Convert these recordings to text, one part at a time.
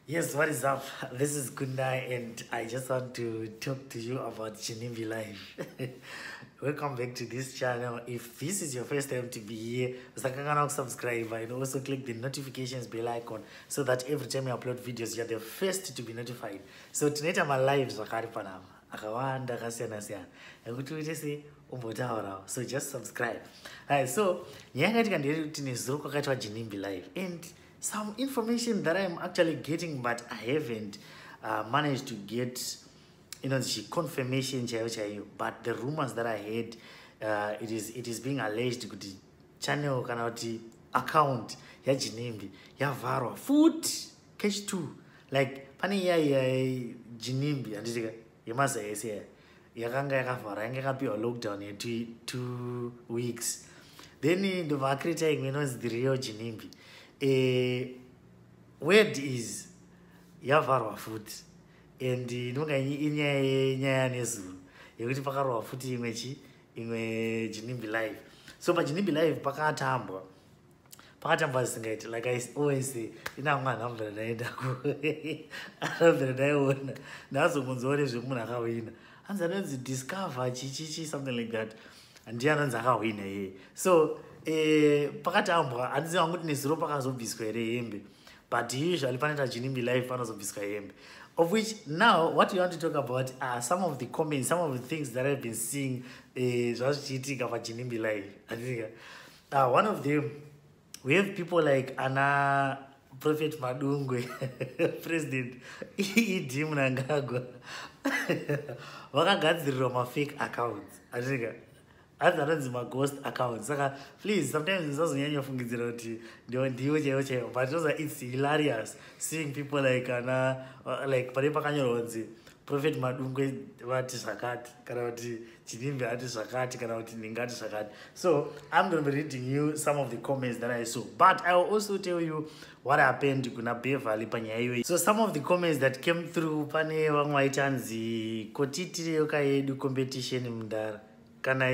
Yes, what is up? This is Kundai and I just want to talk to you about Ginimbi Life. Welcome back to this channel. If this is your first time to be here, subscribe and also click the notifications bell icon so that every time you upload videos, you're the first to be notified. So tonight I'm alive zvakare panapa akawanda akasiyana siyana ekuti uite sei umbotaurawo, so just subscribe. Right, so nyaya yakaitika ndeyekuti nezuro kwakaitwa Ginimbi Live and some information that I'm actually getting, but I haven't managed to get confirmation chaiyo chaiyo, but the rumors that I heard, it is being alleged kuti channel kana kuti account yaGinimbi yavharwa futi catch two. Like pane iya iya Ginimbi, handitika, yemaza ese iya yakanga yakavharwa, yanga yakapiwa lockdown ye2 weeks, then ndobva acreata imwe inonzi The Real Ginimbi. Word is yavharwa futi and inonga inyaya yenyaya nezuro yekuti pakarwa futi imwe chi imwe Ginimbi Live. So paGinimbi Live pakatambwa zvisingaiti. Like I always say, inamwe anhambira ndaendako, anhambira ndaiona, ndazongonzwa nezvemunhu akawina, hanzi anonzi Discover chichichi, something like that, ndiye anonzi akawina iyeye. So pakatambwa, handiziva kuti nezuro pakazobviswa here hembe, but usually panoita Ginimbi Live panozobviswa hembe, of which now what you want to talk about are some of the comments, some of the things that I've been seeing zvazvichiitika paGinimbi Live. Andika one of them, we have people like ana Prophet Madungwe, President ED Mnangagwa, vakagadzirirwa mafake accounts, andika, hanzi anonzi maghost accounts. Saka please, sometimes musazonyanya fungidzira kuti ndiwo chaivo chaivo, but also it's hilarious seeing people like ana like pane pakanyorwa kunzi Prophet Madungwe vati zvakati, kana kuti Ginimbi ati zvakati, kana kuti ndingati zvakati. So I'm going to be reading you some of the comments that I saw, but I will also tell you what happened kuna Beverly panyaya iyoyi. So some of the comments that came through, pane vamwe vaiti hanzi kotiitireyoka yedu competition mundara kana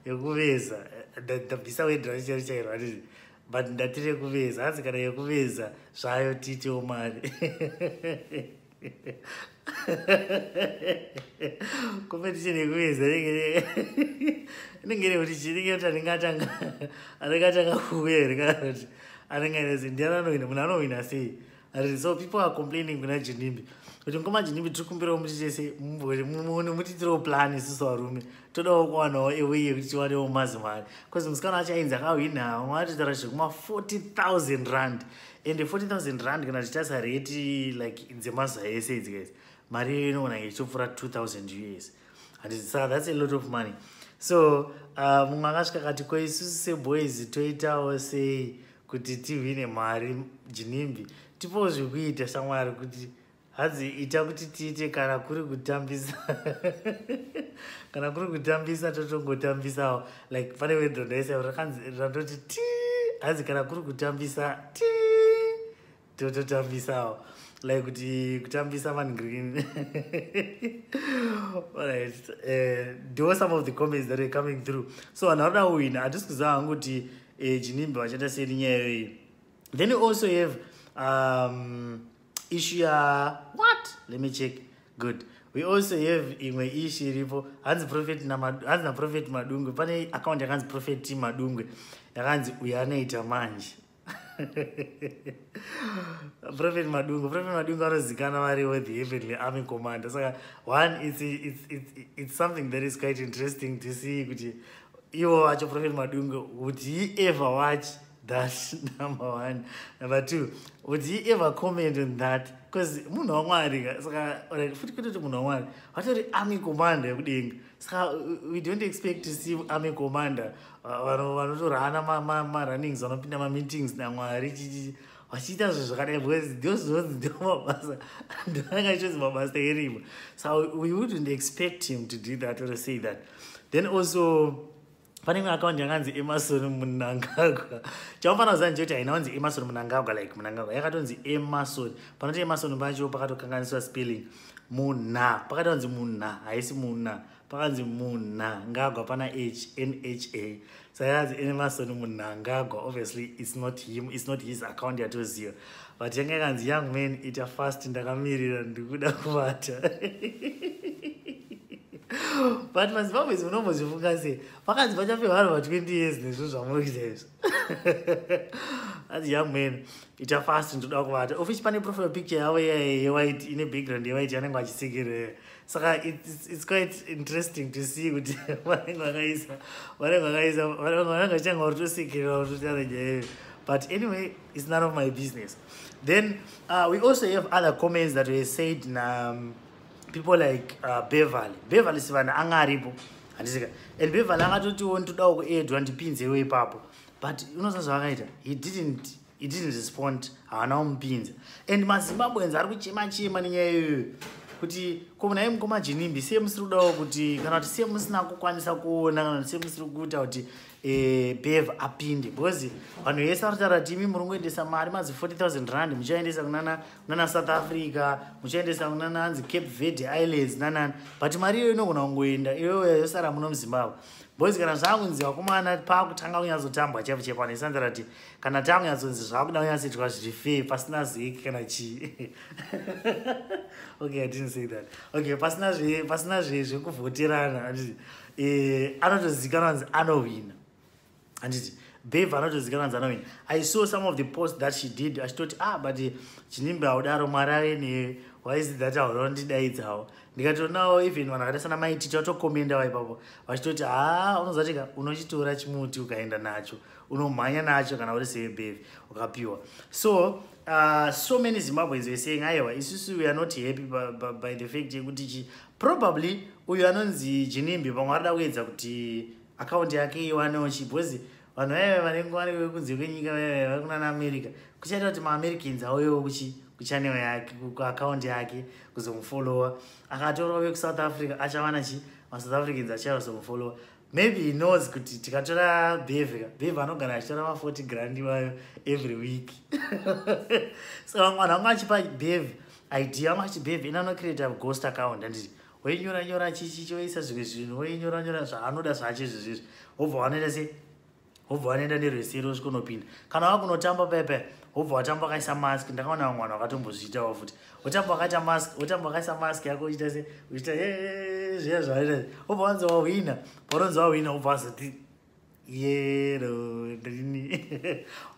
yekuveza. Ndabvisa word racho chairo chairo handiti, but ndati rekuveza, hanzi kana yekuveza zvayo tiitewo mari. Competition yekuveza inenge iri kuti chinenge kuti anenge atanga kuuya here, kana kuti anenge ainezi ndiani anohwina, munhu anohwina sei? So people are complaining kuna Ginimbi kuti ngoma Ginimbi, tiri kumbirawo mutichese mutiitirewo plan, isusu varume todawo kuwanawo a way yekuti tiwanewo mazimari, because musikana wacho ainzi akahwina, vamwe vatotaura zvekuma 40,000 rand, and 40,000 rand kana tichitarisa rate like dzemazuva ese idzi guys, mari iyo inoona ichitopfuura 2000 US, handiti? Saka that's a lot of money. So mumwe akasvika akati, ko isusu seboys toitawo sei kuti tihwine mari? Ginimbi, tipowo zvekuita shamwari, kuti hanzi ita kuti tiite, kana kuri kutambisa, kana kuri kutambisa totongotambisawo. Like pane word randaisa rakanzi randoti ti, hanzi kana kuri kutambisa ti tototambisawo, like kuti kutambisa mangreen. Alright, ndo some of the comments that are coming through. So vanhu varikuda kuwina, handisi kuziva hangu kuti Ginimbi vachaita sei nenyaya iyoyi. Then you also have issue ya what, let me check. Good, we also have imwe issue iripo, hanzi Prophet, hanzi naProphet Madungwe, pane account yakanzi Prophet T Madungwe, yakanzi uyo anoita manje Prophet Madungwe. Prophet Madungwe anozikanwa variwo the Heavenly Army commander. Saka one, it's something that is quite interesting to see kuti ivo vacho Prophet Madungwe, would he ever watch that, number one? Number two, would he ever comment on that? Because munhu waMwari, saka futi kutoti munhu waMwari vatori army commander yekudenga, saka we don't expect to see army commander vanotorana marunnings, vanopinda mameetings naMwari chichi, vachiita zvinhu zvakadai, because ndo zvinonzi ndo mabasa, ndoanga ichonzi mabasa erima. So we wouldn't expect him to do that or say that. Then also pane imwe akaunti yakanzi Emerson Munangagwa. Chamufanira kuziva ndechekuti haina kunzi Emerson Munangagwa like Munangagwa, yakatonzi Emerson. Panoti Emerson pacho pakatokanganiswa spelling, munha pakatonzi munha, haisi muna, pakanzi Munangagwa pana h n h a. Saka yakanzi Emerson Mnangagwa. Obviously it's not him, it's not his account yatoziva, but yanga yakanzi, "Young man, ita fast, ndakamirira, ndikuda kuvata." But maZimbabweans, munombozvifunga sei? Pakanzi pachapiwa vanhu va20 years nezvinhu zvamuri kuita izvi. Anzi, "Young man, ita fast, ndoda kuvata." Ofichi pane profile picture yavo yewhite, ine background yewhite, yanenge vachisekerera. Saka it's quite interesting to see kuti vanenge vakaisa vanenge vachitanga vari tosekerera kutotaura nyaya iyoyo. But anyway, it's none of my business. Then we also have other comments that were said na people like Beverly. Beverly Sivana anga aripo, handisika? And Beverly akatotiwo, "Ndodawo kuedwa, ndipinzewo ipapo." But unoziva zvavakaita? He didn't respond. Haana kumupinza. And maZimbabweans ari kuchema chema nenyaya iyoyo kuti ko munai mukoma Ginimbi, sei musiri kudawo kuti, kana kuti sei musina kukwanisa kuona, kana kuti sei musiri kuita kuti Bev apinde? Because vanhu vese vari kutaura kuti imi muri kungoendesa mari, madzi 40 000 rand, muchaendesa kunana South Africa, muchaendesa kunana anzi Cape Verde Islands nanani, but mari iyoyo inogona kungoenda iyoyo yosara muno muZimbabwe. Because kana zvakunzi vakomana paakutanga kunyatsotambwa chaipo chaipo, vanoisanzira kuti kana taakunyatsonzi zvaakuda kunyatsoitwa zviri fair, pasina zeki kana chii. Okay, I didn't say that. Okay, pasina zvekuvhoterana, handiti? Anotozivikanwa kunzi anowina, handiti? Bev anotozivikanwa kunzi anowina. I saw some of the posts that she did achitoti, "Ah, but Ginimbi, haudaro, Mwari ave newe. Why is it that hauna kundidaidzawo?" Ndikatonawo even vanhu vakaita sana Maititi vatokomendawo ipapo vachitoti, "Ha, unozatika unochitora chimuti ukaenda nacho, unomhanya nacho kana uri sebev ukapiwa." So many Zimbabweans were saying, "Aiwa, isusu we are not happy by the fact yekuti chi probably uyu anonzi Ginimbi pamwe arida kuedza kuti akaunti yake iwanewo chi," because vanhu vaive vanenge vari kunze kwenyika, vaive vari kunana America, kuchaita kuti maAmericans auyewo kuchi kuchannel yake, kuakaunti yake, kuzomufollowa. Akatorwa vekuSouth Africa, achawana chi maSouth Africans achauya kuzomufollowa. Maybe he knows kuti tikatora Bev, Bev anogara achitora ma40 grand iwayo every week. So vamwe vanhu vanga vachipa Bev idea, vanga vachi, "Bev ina anocreata ghost account, handiti? Woinyora nyora chichi, choisa zvimwe zvinhu, woinyora nyora zvaanoda zvacho izvozvizvi, wobva wanoita sei? Wobva wanoenda nerwesero svikonopinda. Kana wakunotamba paipai, wobva watamba wakaisa mask." Ndakaona vamwe vanhu vakatombozviitawo futi, wotamba wakaita mask, wotamba wakaisa mask yako, uchiita se uchiita zviya zvaaita, wobva wanzi wahwina. Paunonzi wahwina, wobva wazoti, "Yero, ndini."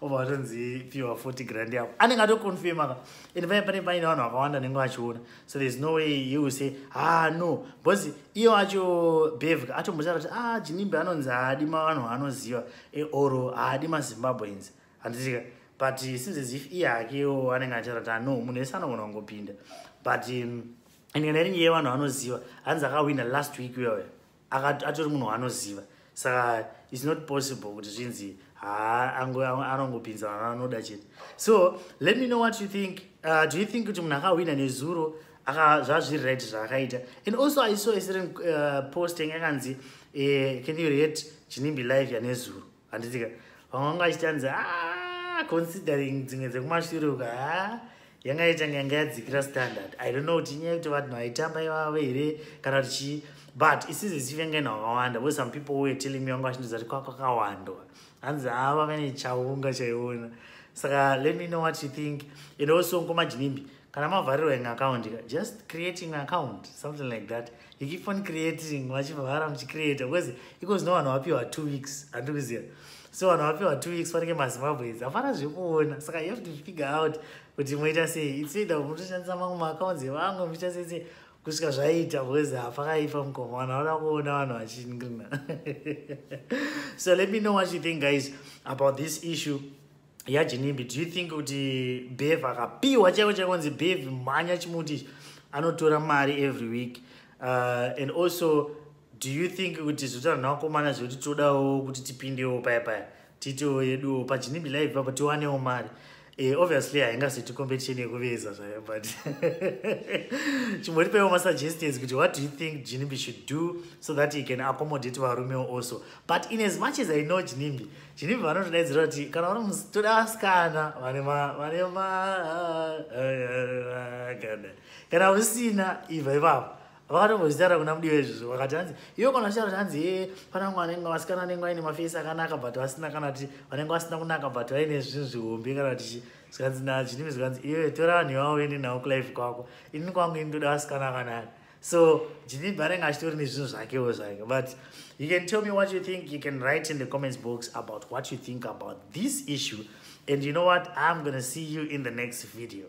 Wobva watonzi piwa 40 grand yako. Anenge atoconfirma ka, and pai pane paine vanhu vakawanda nenge vachiona, so there is no way you will say, "Ah, no," because iye wacho Bev atombotaura kuti, "Ah, Ginimbi anonzi haadi vanhu vaanoziva or haadi maZimbabweans," handitika? But seems as if iye hakewo anenge achitaura kuti, "Ah, no, munhu wese anogona kungopinda." But and kana iri nyaya yevanhu vanoziva, hanzi akawina last week uyoyo atori munhu waanoziva, saka it's not possible kuti zvinzi ha, anongopinza vanhu anoda chete. So let me know what you think. Do you think kuti munhu akawina nezuro zvazviri right zvaakaita? And also I saw a certain posting yakanzi, "Can you rate Ginimbi live yanezuro?" Handitika? Vamwe vanga vachitanzi, "Ah, considering dzimwe dzekumashure uko, ha, yanga itanga yanga yadzikira standard." I don't know kuti inyaya yekuti vanhu vaitamba ivavo here kana kuti chii, but isizi zivi yanga ina vakawanda, because some people were telling me, vanga vachindoza kuti kwakwakawandwa, hanzi hava vane chaunga chaiona. Saka let me know what you think. And also ngoma Ginimbi, kana mavharirwa imwe account ka, just creating account, something like that. You keep on creating, vachivhara muchicreata, because iko zvino vanhu vapiwa 2 weeks, handiri kuziva. So vanhu vapiwa 2 weeks, vanenge maZimbabweans hapana zvekuona, saka you have to figure out kuti moita sei. It's either mutoshandisa mamwe maaccounts evamwe, muchiita sei sei kusvika zvaita, because hapakaipa mukoma, vanhu vanoda kuona vanhu vachingirina. So let me know what you think, guys, about this issue yaGinimbi. Do you think kuti Bev akapiwa chaiko chaiko, kunzi, "Bev, mhanya chimuti ichi," anotora mari every week? And also, do you think kuti zvotaura navakomana zvekuti todawo kuti tipindewo paya paya, tiitewo yeduwo paGinimbi Live papo, tiwanewo mari? Obviously haingazoiti competition yekuveza zvayo, but chimbotipaiwo masuggestions kuti what do you think Ginimbi should do so that he can accommodate varumewo also? But in as much as I know Ginimbi, Ginimbi vanotodaidzira kuti kana vari toda vasikana vane ma kana usina, ibva ipapo. Vakatombozvitaura kuna Mudiwa izvozvo, vakati hanzi iwe kana uchitaura kuti hanzi e pana vamwe vanenge vasikana vanenge vaine mafesi akanaka but vasina, kana kuti vanenge vasina kunaka but vaine zvinhu zvihombe, kana kuti zvikanzi naGinimbi, zvikanzi iwe tora vanhu ivavo uende navo kulife kwako, inini kwangu ini ndoda vasikana akanaka. So Ginimbi anenge achitori nezvinhu zvakewo zvake. But you can tell me what you think. You can write in the comments box about what you think about this issue. And you know what? I'm gonna see you in the next video.